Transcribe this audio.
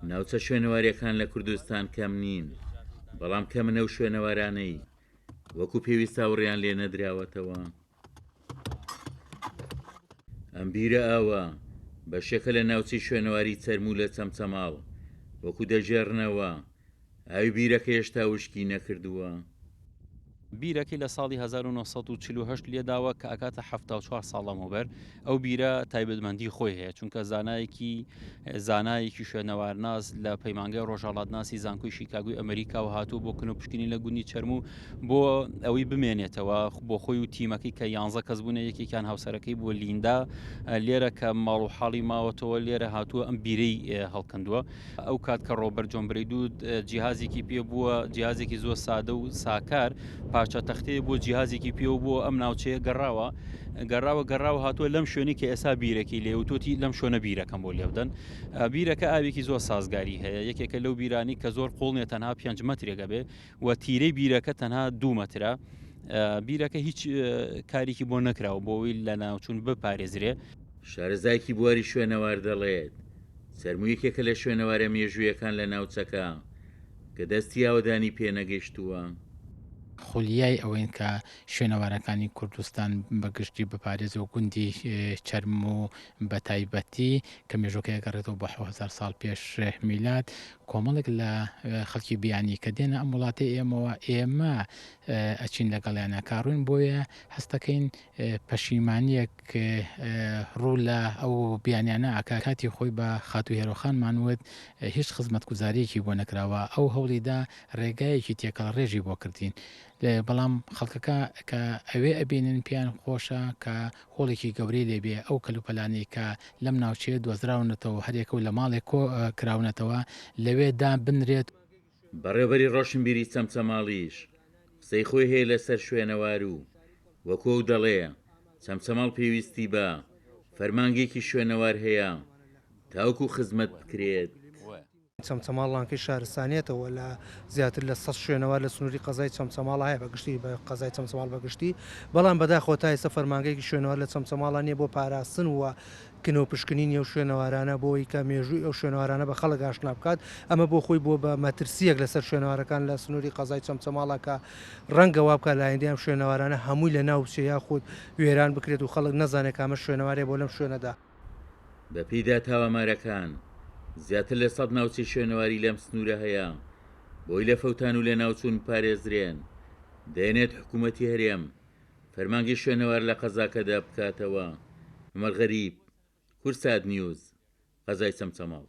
ناوچە شوێنەواریەکان لە کوردستان کەم نین، بەڵام کەمن ئەو شوێنەوارانەی وەکو پێویست ئاوڕیان لێ نەدراوەتەوە. ئەم بیرە ئاوە بەشێکە لە ناوچەی شوێنەواری چەرموو لە چەمچەماڵ، وەکو دەگێڕنەوە ئاوی بیرەکە هێشتا وشکی نەکردووە. بیرەکەی لە ساڵی 1948 لێداوە کە ئەکاتە 74 ساڵ لەمەوبەر ئەو بیرە تایبەتمەندی خۆی هەیە چونکە زانایەکی زانایەکی شوێنەوارناس لە پەیمانگای ڕۆژهەڵاتناسی زانکۆی شیکاگوی ئەمریکاوە هاتووە بۆ کن و پشکنین لە گوندی چەرموو بۆ ئەوەی بمێنێتەوە بۆ خۆی و تیمەکەی کە یانزە کەس بوونە یەکێکیان هاوسەرەکەی بووە لیندا لێرە کە ماڵ و حاڵی ماوەتەوە لێرە هاتووە ئەم بیرەی هەڵکەندووە ئەو کات کە ڕۆبەر جۆن برەیدود جیهازێکی پێ بووە جیهازێکی زۆر سادە و ساکار پارچە تەختەیە بۆ جیهازێکی پێوە بۆ ئەم ناوچەیە گەڕاوە گەڕاوە گەڕاوە هاتووە لەم شوێنی کە ئێستا بیرەکی لێ وتوتی لەم شوێنە بیرەکەم بۆ لێبدەن بیرەکە ئاوێکی زۆر سازگاری هەیە یەکێکە لەو بیرانی کە زۆر قوڵ نیە تەنها 5 مەترێک ئەبێ و تیرەی بیرەکە تەنها دوو مەترە بیرەکە هیچ کارێکی بۆ نەکراوە بۆ ئەوەی لە ناوچوون بپارێزرێ. شارەزایەکی بواری شوێنەوار دەڵێت، چەرموو یەکێکە لە شوێنەوارە مێژوویەکان لە ناوچەکە کە دەستی ئاوەدانی پێنەگەیشتووە. خولیای ئەوەین کە شوێنەوارەکانی کوردستان بە گشتی بپارێزێ و گوندی چەرموو بە تایبەتی کە مێژووەکەی ئەگەڕێتەوە بۆ 7000 ساڵ پێش میلاد کۆمەڵێک لە خەڵکی بیانی کە دێنە ئەم وڵاتەی ئێمەوە ئێمە ئەچین لەگەڵیانە کاڕوین بۆیە هەستەکەین پەشیمانیەک ڕوو لە ئەو بیانیانە ئەکا کاتی خۆی بە خاتوو هێرۆخانمان وت هیچ خزمەتگوزاریەکی بۆ نەکراوە ئەو هەوڵیدا ڕێگایەکی تێکەڵڕێژی بۆ کردین بەڵام خەڵکەکە کە ئەوێ ئەبینن پێیان خۆشە کە هۆڵێکی گەورەی لێ بێ ئەو کەلوپەلانەی کە لەم ناوچەیە دۆزراونەتەوە هەریەکە و لە ماڵێک کۆ کراونەتەوە لەوێ دابنرێت. بەڕێوبەری ڕۆشنبیری چەمچەماڵیش قسەی خۆی هەیە لەسەر شوێنەوار و وەکو ئەو دەڵێ چەمچەماڵ پێویستی بە فەرمانگەیەکی شوێنەوار هەیە تاوەکو خزمەت بکرێت. چەمچەماڵ لانکەی شارستانیەتەوە لە زیاتر لە سەد شوێنەوار لە سنووری قەزای چەمچەماڵ هەیە بە گشتی بە قەزای چەمچەماڵ بە گشتی بەڵام بەداخەوە تا ئێستا فەرمانگەیەکی شوێنەوار لە چەمچەماڵا نییە بۆ پاراستن و کنە و پشکنینی ئەو شوێنەوارانە بۆ ئەوەی کە مێژووی ئەو شوێنەوارانە بە خەڵک ئاشنا بکات ئەمە بۆ خۆی بووە بە مەترسییەک لەسەر شوێنەوارەکان لە سنووری قەزای چەمچەماڵا کە ڕەنگە وا بکات لە ئایندەی ئەم شوێنەوارانە هەمووی لەناو بچێ یاخود وێران بکرێت و خەڵک نەزانێت کامە شوێنەوارەیە بۆ لەم شوێنەدا بەپێی داتا و ئامارەکان، زیاتر لە سەد ناوچەی شوێنەواری لەم سنوورە هەیە، بۆی لە فەوتان و لەناوچوون بپارێزرێن، دەیەنێت حکوومەتی هەرێم فەرمانگەی شوێنەوار لە قەزاکەدا بکاتەوە. عومەر غەریب، کوردسات نیوز، قەزای چەمچەماڵ.